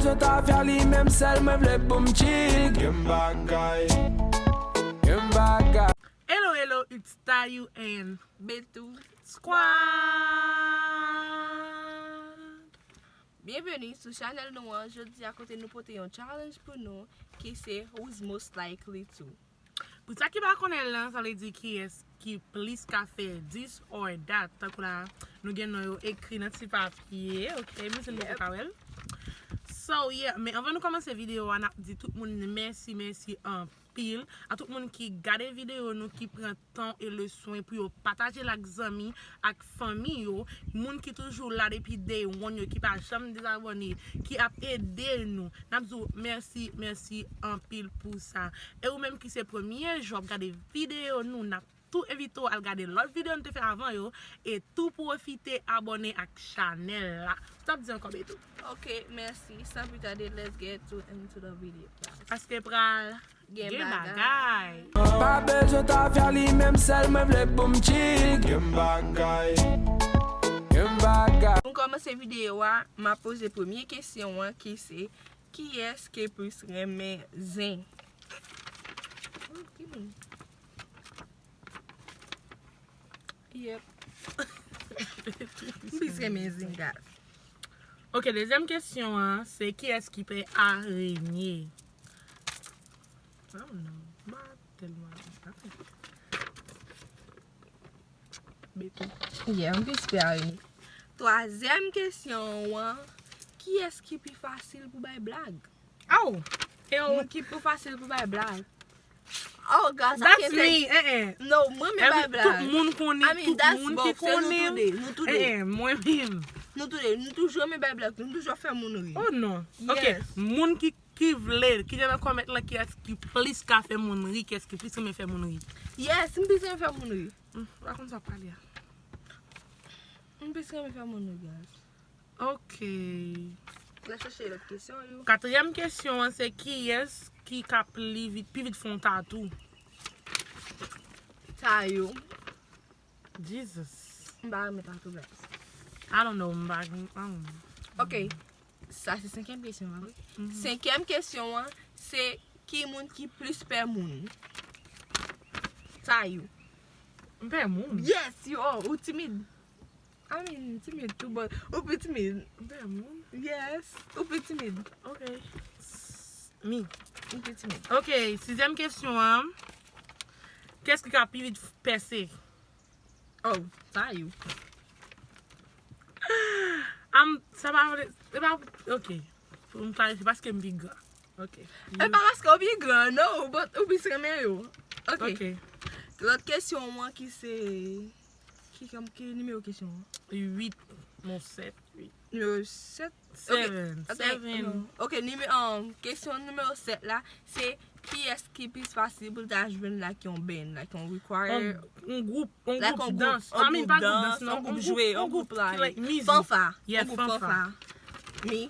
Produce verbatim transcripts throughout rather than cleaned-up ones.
Yo ta fè li menm sèl mwen vle pou m chill. Gen bagay. Gen bagay. Hello, hello, it's Tayou and Betou. Squad. Byenveni sou chanèl nou an. Jodi a kote nou pote yon challenge pou nou ki se Who's Most Likely To. Pou sa ki pa konnen l lan, sa vle di kiyès ki plis ka fè this or that. Tankou la, nou gen non yo ekri nan ti papye. Ok, mwen se nou ka wè l. So, yeah, men anvan nou kòmanse videyo a, n ap di tout moun mèsi, mèsi anpil. A tout moun ki gade videyo nou, ki pran tan e le swen pou yo pataje l ak zanmi, ak fanmi yo, moun ki toujou la depi day one yo, ki pa janm dezabòne, ki ap ede nou. N ap di w mèsi, mèsi anpil pou sa. E ou menm ki se premye jou w ap gade videyo nou, n ap tou envite w al gade lòt videyo nou te fè avan yo, e tou pwofite abòne ak chanèl la. Sa w ap di ankò, Betou? Ok, mèsi. San pli tade, let's get to into the video. Paske pral Gen gen bagay. Bagay. Pa bezwen ta fè li menm sèl mwen vle pou m chill. Gen bagay. Gen bagay. Pou n kòmanse videyo a, m ap poze premye kesyon an ki se, kiyès ki plis renmen zen? Oh, ki moun? Yep. M plis renmen zen, guys. Ok, dezyèm kesyon an, se kiyès ki pè arenye? I don't know. M pa tèlman. Betou. Yeah, m plis pè arenye. Twazyèm kesyon an, kiyès ki pi fasil pou bay blag? Aw! E w Moun ki pi fasil pou bay blag. Oh, God, I That's can't me! take Eh, eh. No, mwen renmen bay Every- Tout blag. moun konnen, I mean, tout that's moun both. ki Se nou konnen. Tou de, nou tou de. Eh, eh, mwen menm. Nou tou de, nou toujou renmen bay blag, nou toujou fè moun ri. Oh non. Ok. Yes. Moun ki, ki vle, ki te nan comment lan, kiyès ki plis ka fè moun ri, kiyès ki plis renmen fè moun ri? Yes, m plis renmen fè moun ri. Hmm, pa konn sa w ap pale a. M plis renmen fè moun ri, guys. Ok. N a chèche lòt kesyon yo. Katriyèm kesyon an, se kiyès ki ka pli vit, pi vit fè yon tatou? Tayou. Jesus. M pa renmen tatou, guys. I don't know, m pa, I don't know. Ok. Sa se senkyèm kesyon an, wi. Senkyèm kesyon an, se ki moun ki plis pè moun? Tayou. M pè moun. Yes, you are. Ou timid. I mean, timid tou, but ou pi timid. M pè moun. Yes, ou pi timid. Ok. Mi. Ou pi timid. Ok, sizyèm kesyon an. Kiyès ki ka pi vit pèse? Oh, Tayou. Am, sa pa vle, se pa, ok. Pou m klarifye, paske m pi gran. Ok. E pa paske ou pi gran, non, but ou plis renmen yo. Ok. Ok. Lòt kesyon an ki se, ki, ki, ki nimewo kesyon an? Uit, non, sèt, uit. Nimewo sèt? Seven, Ok, seven. Non. Ok, nime, um, kesyon nimewo sèt la, se kiyès ki plis fasil pou l ta jwenn like yon band, like yon require. Yon gwoup, yon Like gwoup yon dans. gwoup, I mean, pa yon gwoup gwoup dans, dans, non, yon gwoup yon jwe, gwoup, yon yon gwoup gwoup la. ki, like, mizik. Fanfa, Yeah, yon gwoup fanfa. Fanfa. Mi,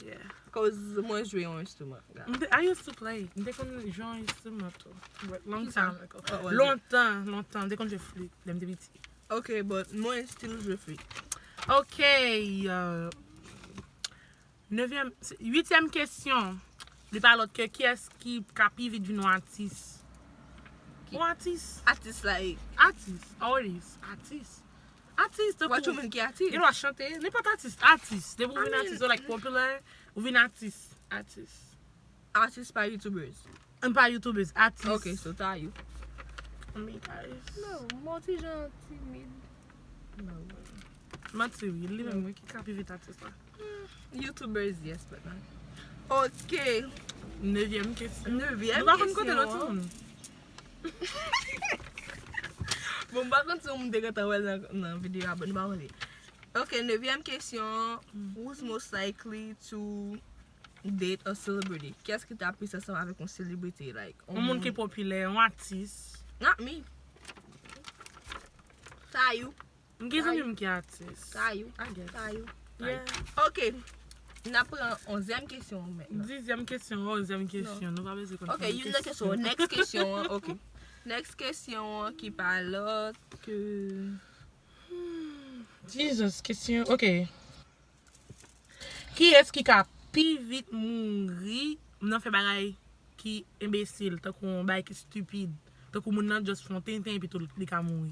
Yeah. Cause mwen jwe yon instrument. M te, I used to play. M te konn jwe yon instrument tou. But long Ki sa? Time ago. What was it? Lontan, lontan. M te konn jwe flit lè m te piti. Ok, but mwen still jwe flit. Ok. Euh, nevyèm, se- uityèm kesyon. Li pa lòt ke kiyès ki ka pi vit vin yon atis? Ki- Yon atis. Atis like. Atis. Artist. Atis. Atis. Tankou What you mean ki atis? Gen dwa chante. Nenpòt atis. Atis. Depi ou I vin mean- atis, ou like popular, ou vin atis. Atis. Atis pa YouTubers. M pa YouTubers. Atis. Ok, so Tayou. I mean, guys. No, mwen ti jan timid. No. Manti wi, li menm wi ki ka pi vit atis la. YouTubers, yes, but not. Ok. Nevyèm kesyon. Nevyèm Nou pa konn kote lòt kesyon. moun. Bon, m pa konn si yon moun te gentan wè l nan, nan videyo a, but nou pa konnen. Ok, nevyèm kesyon. Who's most likely to date a celebrity? Kiyès ki ta plis ansanm avèk yon celebrity? Like, Yon moun ki popilè, yon atis. Not me. Tayou. M gen zanmi m ki atis. Tayou. I guess. Tayou. Yeah. Ok. N ap pran onzyèm kesyon mentnan. Dizyèm kesyon, onzyèm kesyon. Nou pa bezwen konn. Ok, youn nan kesyon. Next kesyon an. Ok. Next kesyon an ki pa lòt ke. Jesus, kesyon. Ok. Kiyès ki ka pi vit mouri nan fè bagay ki enbesil, tankou yon bagay ki stupid, tankou moun nan just fè yon tenten epi tou li ka mouri?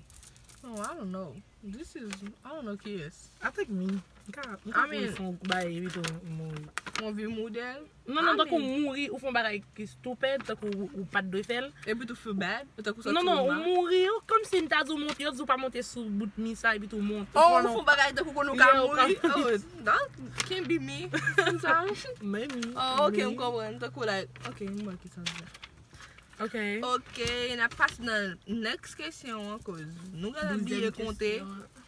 Oh, I don't know. This is, I don't know ki yes. I think me. M ka, m ka mouri fè yon bagay epi tou mouri. Yon vi modèl. Non, non, tankou mouri, ou fè yon bagay ki stupid, tankou ou, ou pa t dwe fè l. Epi tou feel bad. Tankou sa Non, non, ou mouri, ou kòmsi m ta di w monte, yo di w pa monte sou bout mi sa, epi tou monte. Oh, ou fè yon bagay tankou konnen ou ka mouri. Oh, that can be me. Sa. Maybe. Oh, ok, m konprann. Tankou like, ok, m wè ki sa sa. Ok. Ok, n ap pase nan next kesyon an, koz nou gentan bliye konte.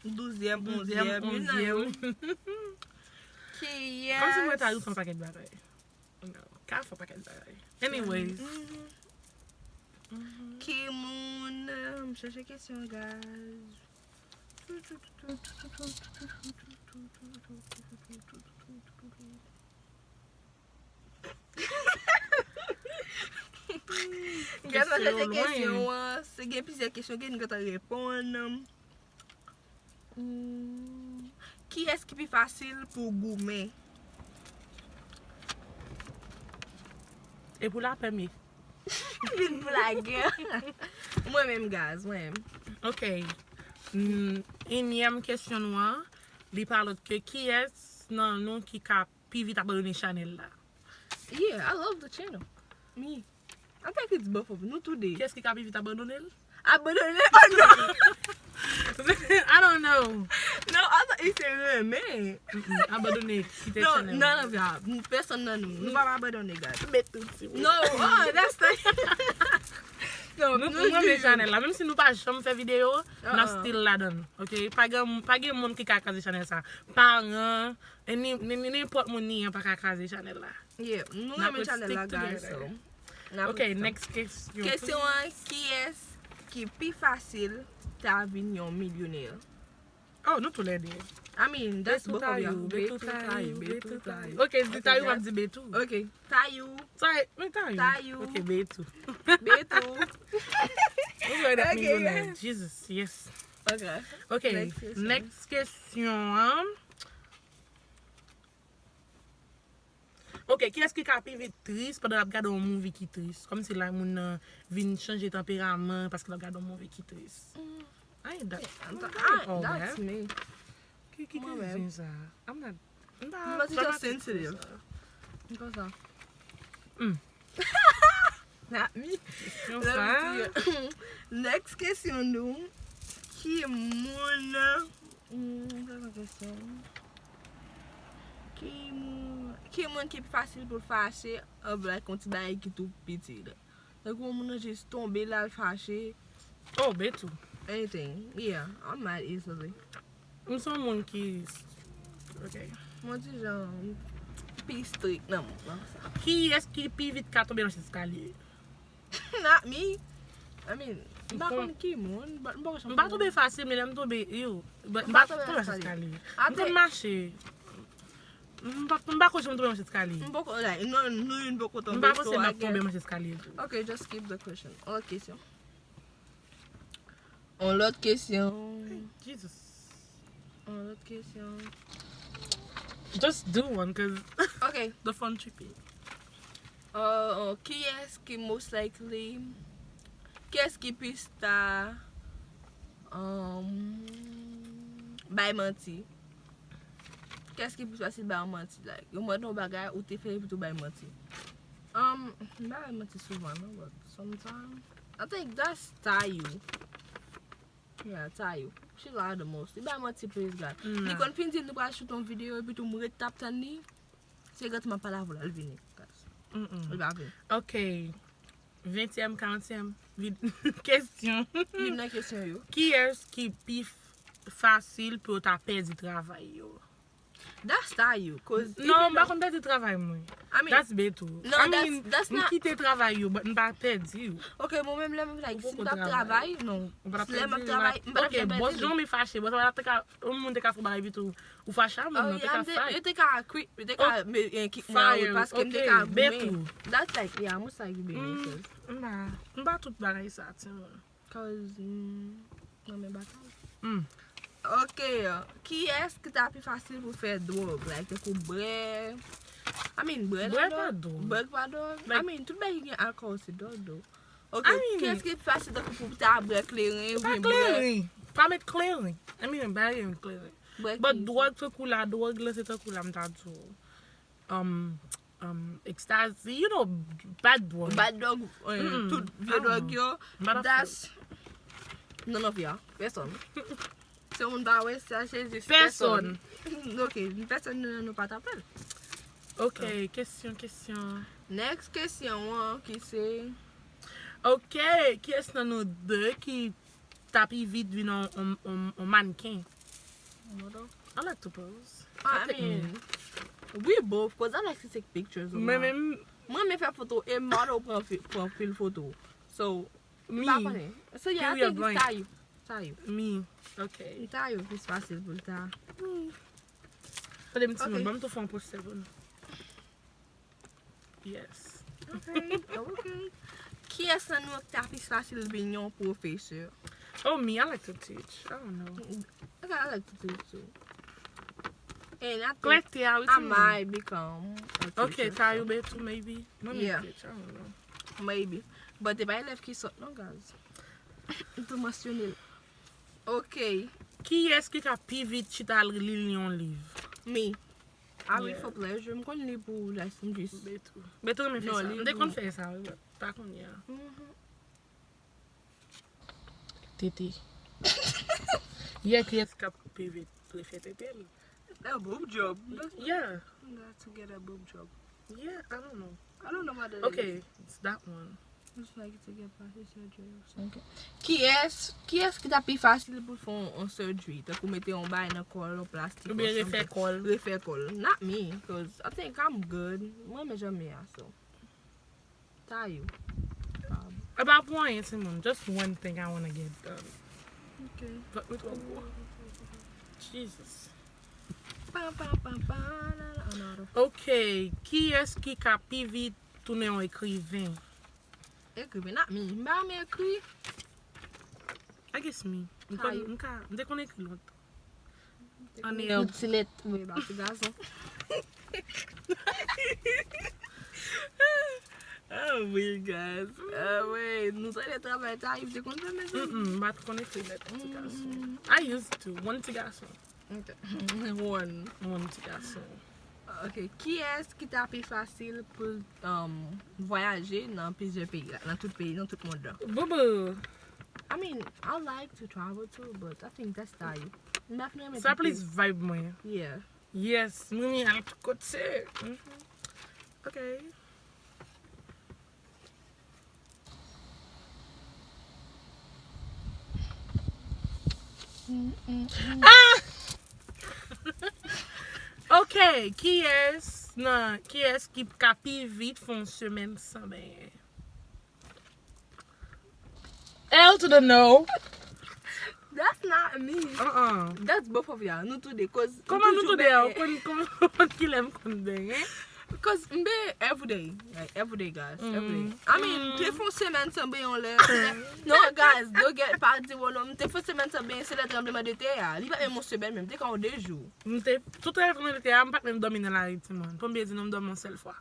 Douzyèm, onzyèm, youn nan yo. Kiyès? Kòmsi mwen ta fè yon pakèt bagay. Ka fè yon pakèt bagay. Anyways. Ki moun, m chèche kesyon, guys. Guys, mwen chèche kesyon an. Se gen plizyè kesyon ke nou gentan reponn. Hmm. Kiyès ki pi fasil pou goumen? E pou lapè m ye. Vin pou lagè. Mwen menm, guys, mwen menm. Ok. Hmm, enyèm kesyon nou an, li pa lòt ke kiyès nan nou ki ka pi vit abandone chanèl la? Yeah, I love the channel. Me. I think it's both of nou tou de. Kiyès ki ka pi vit abandone l? Abandone? Oh non! I don't know. No, I thought you said renmen. Abandone, kite No, chanèl. None of y'all. Pèsonn nan nou. Nou pa abandone, guys. Met tout si No, oh, that's the No, Nou, nou renmen chanèl la. Menm si nou pa janm fè videyo, n ap still ladan l. Ok? Pa gen, pa gen moun ki ka kraze chanèl sa. Paran, e ni, ni, ni nenpòt moun ni an pa ka kraze chanèl la. Yeah, nou renmen chanèl la, guys, so. Ok, next kesyon. Kesyon an, kiyès ki pi fasil ta vin yon milyonè? Oh, nou tou lè de. I mean, that's both of y'all. Betou, Tayou, Betou, Tayou. Ok, di Tayou, m ap di Betou. Ok, Tayou. Tayou, men Tayou. Tayou. Ok, Betou. Betou. Ou wè dat milyonè. Jesus, yes. Ok. Ok, next kesyon an. Ok, kiyès ki ka pi vit tris pandan l ap gade yon movie ki tris? Kòmsi la moun nan vin chanje tanperaman paske l ap gade yon movie ki tris. Ay, dat. Ay, that's me. Ki, ki krizin sa? I'm not, I'm not just sensitive. M konsa. Mm. Not me. Yon sa. Next kesyon nou. Ki moun... Hmm, sa se kesyon. Ki moun, ki moun ki pi fasil pou l fache, of like, yon ti bagay ki tou piti la. Tankou yon moun nan jis tonbe la, l fache. Oh, Betou. Anything. Yeah, I'm mad easily. M se yon moun ki... Ok. Mwen di jan pi strik nan moun nan sa. Kiyès ki pi vit ka tonbe nan eskalye? Not me. I mean, m pa konn ki moun, but m pa konn M pa tonbe fasil, men lè m tonbe, yo. But m pa tonbe nan eskalye. M konn mache. M pa, m pa konn jan m tonbe nan eskalye. M poko, like, non, nou youn poko tonbe. M pa panse m ap tonbe nan eskalye tou. Ok, just skip the question. Lòt kesyon. On lòt kesyon. Jesus. On lòt kesyon. Just do one, cause Ok. The fun tripping. Uh, kiyès ki most likely? Kiyès ki plis ta um, bay manti? Kiyès ki plis fasil bay yon manti? Like, yo mande yon bagay, ou te fè epi tou bay manti. Um, m pa bay manti souvan, non, but sometimes. I think that's Tayou. Yeah, Tayou. She lie the most. Li bay manti, praise God. Li konn fin di nou pral shoot yon videyo, epi tou m ret t ap tann li. Se gate m ap pale avè l, al vini. Li pa vini. Ok. Ventyèm, karantyèm vid- kesyon. Youn nan kesyon yo. Kiyès ki pi f- fasil pou yo ta pèdi travay yo? That's Tayou, cause Non, m pa konn pèdi travay mwen. I mean, That's Betou. No, I that's- mean, that's m not- kite travay yo, but m pa pèdi yo. Ok, mwen menm lè m like, si m poko pa ap travay. Travay, non. Ou pa t ap Lè m ap pèdi travay, la. M pa t ap Ok, pèdi. Bòs Jan, m fache. Bòs Jan te ka, yon moun te ka fè bagay epi tou. Ou fache a moun Oh, nan, te yeah, ka m te- fight. Yo te ka kwi- yo te ka Oh, me- eh, kick mwen out Fire, paske m te ok, ka Betou. Goumen. That's like, yeah, I'm sorry, you being Mm, racist. M pa, m pa tout bagay sa, timoun. Cause, mm, nan men batay. Mm. Ok, kiyès ki ta pi fasil pou fè dwòg? Like, tankou brè, I mean, brè Brè la pa dòg. dòg. Brè pa dòg. I Like- mean, tout bagay ki gen alkòl se dòg dòg. Ok, I mean- kiyès ki fasil tankou pou ta brè kleren Pa oubyen brè? kleren. Pa met kleren. I mean, pa gen kleren. Brè But ki- dwòg tankou la, dwòg la se tankou la m ta di w. Um, um, ecstasy, you know, bad dwòg. Bad dòg, eh, Mm-mm. tout I vye don't dòg know. yo. M pa ta Das. Non, non, vya. Pèsonn. Se moun pa wè sa, se jis Pèsonn. Ok, pèsonn nou, nou pa ta fè l. Ok, kesyon, kesyon. Next kesyon an ki se Ok, kiyès nan nou de ki ta pi vit vin on, on, on, on mannequin? Model. I like to pose. Ah, I I take mean, we both, cause I like to take pictures. Mwen menm, Mwen men fè foto e model pran fi- pran pil foto. So, m pa mi, konnen. So, yeah, I Period, think blank. it's Tayo. Tayo. mi, ok. Tayo plis fasil pou l ta. Tande m ti Ok. moun, ban m tou fè yon pòs sèvon. Yes. Ok, ok. Kiyès nan nou ki ta plis fasil vin yon pwofesè? Oh, me, I like to teach. I don't know. Ok, I like to teach too. And I think Klète a, wi, I ti moun. might become a Ok, teacher, ta so. yo betou, maybe. Mwen Yeah. Teach, I don't know. Maybe. But e pa elèv ki sòt non, guys. M tou mansyone l. Ok. Kiyès ki ka pi vit chita al li yon liv? Me. I read Yeah. for pleasure. M konn li pou just m jis. Betou. Betou renmen fè Non, sa. li M te pou- konn fè sa, wi, but pa kounye a. Mhm. Tete. Yeah, kiyès k ap pi vit prefere tete l? A boob job. Yeah. Let's get a boob job. Yeah, I don't know. I don't know what that Okay, is. It's that one. It's like to get plastic surgery or something. Kiyès, kiyès ki ta pi fasil pou fè yon, yon surgery? Tankou mete yon bagay nan kò l, yon plastik. Oubyen Or refè something. Kò l. Refè kò l. Not me, cause I think I'm good. Mwen, men janm ye a, so. Tayo. E pa pou anyen, timoun. Just one thing I wanna get done. Okay. But we don't go. Jesus. Pa, pa, pa, pa, la, la, another. Ok, kiyès ki ka pi vit tounen yon ekriven? Ekriven, not me. M pa renmen ekri. I guess me. M How konn, you- m ka, m te konn ekri lontan. Te An konn e ekri ti lèt, wi, ba ti gason. Ah wi, guys. Ah wi, nou sa de travay ta, te konn fè men. Mm-mm, m pa t konn ekri lèt pou ti gason. Mm-mm. I used to, one ti gason. Okay. One. One ti gason. Ok, kiyès ki ta pi fasil pou um, vwayaje nan plizyè peyi la, nan tout peyi, nan tout mond lan? Bobo, I mean, I like to travel too, but I think that's Tayo. M pa fin renmen sa tout plis peyi. Vibe mwen. Yeah. Yes, m renmen al tout kote. Mhm. Ok. Ah! Ok, kiyès nan, kiyès ki ka pi vit fè yon semèn san benyen? L to the no. That's not me. Uh-uh. That's both of y'all. Nou tou de, cause Kòman nou tou de a? Ou Ou konn, kòman, ou konn kilè m konn benyen? Cause m benyen everyday. Like, everyday, guys. Everyday. Mm. I mean, m te fè yon semèn san benyen yon lè. Non, guys, don't get pa di w non. M te fè yon semèn san benyen, se lè tranbleman de tè a. Li pa menm yon semèn menm, te ka yon de jou. M te, tout lè tranbleman de tè a, m pa t menm dòmi nan lari, timoun. Pou m byen di nou, m dòmi yon sèl fwa.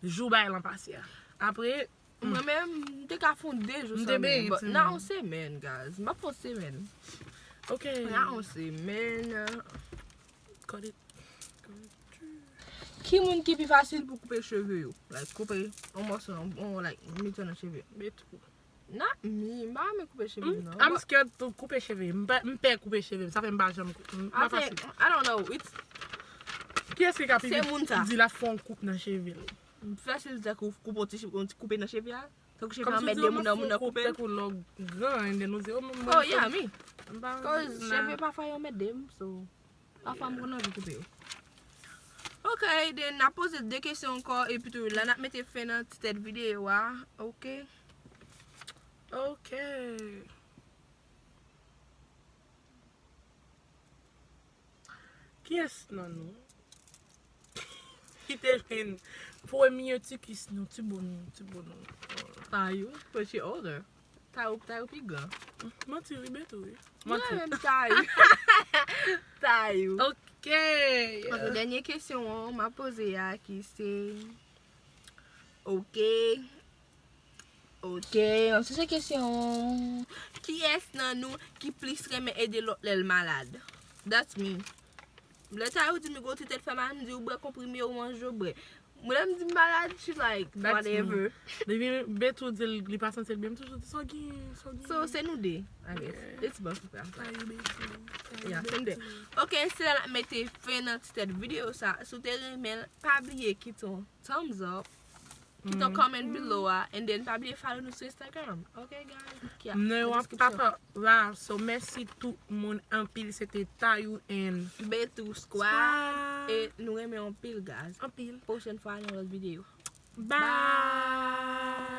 Jou bagay lan pase a. Apre, Mwen menm, m te ka fè yon de jou M san te menm. benyen, But timoun. Nan yon semèn, guys. M pa fè yon semèn. Ok. Nan yon semèn. Cut it. Ki moun ki pi fasil pou koupe cheve yo? Like, koupe yon mòso, yon, yon, like, mitan nan cheve. Betou. Not me, m pa renmen koupe cheve m, non. I'm scared to koupe cheve. M pa, m pè koupe cheve m. Sa fè m pa janm koupe. M pa I think, fasil. I don't know, it's Kiyès ki ka pi Se moun sa. Di l ap fè yon koup nan cheve l? Fasil di koupe yon ti, yon ti koupe nan cheve a. Tankou cheve Kòm a si w mèt di de yo, moun m nan ap moun fè nan yon koup, koupe. Tankou lè w gran, and then ou di, oh, mwen, Oh, yeah, me. M pa, Cause nah. Cheve pafwa yo mèt de m, so. Pafwa m konn anvi koupe yo. Ok, then n ap poze de kesyon ankò, epi tou la n ap mete fen nan ti tèt videyo a, ok? Ok. Kiyès nan nou ki te jwenn premye ti kis nou, ti bon nou, ti bon nou? Tayou, but she older. Tayou, Tayou pi gran. Manti, wi, Betou, wi. Mwen Manti. menm Tayou. Tayou. Ok. Ok. Ok, dènye kesyon an m ap poze a ki se, ok, ok, an se kesyon an, kiyès nan nou ki plis renmen ede lòt lè l malad? That's me. Lè Tayou di m gon ti tèt fè mal, m di ou bwè konprime, ou manje, ou bwè. Mwen lè m di m malad, she like, That's me. Whatever. Depi Betou di l li pa santi l byen, m toujou di sa w gen, sa w gen. So se nou de, I guess. It's both of us. Tayou Betou. Yeah, se nou de. Ok, se la n ap mete fen nan ti tèt videyo sa. Si w te renmen l, pa bliye kite yon thumbs up, kite yon comment below a, and then pa bliye follow nou sou Instagram. Ok guys? Yeah, Non, nan w ap description. Papa la. So mèsi tout moun anpil. Se te Tayou and Betou Squad. Squad. E nou renmen anpil guys. Anpil. Pwochèn fwa nan lòt videyo. Bye.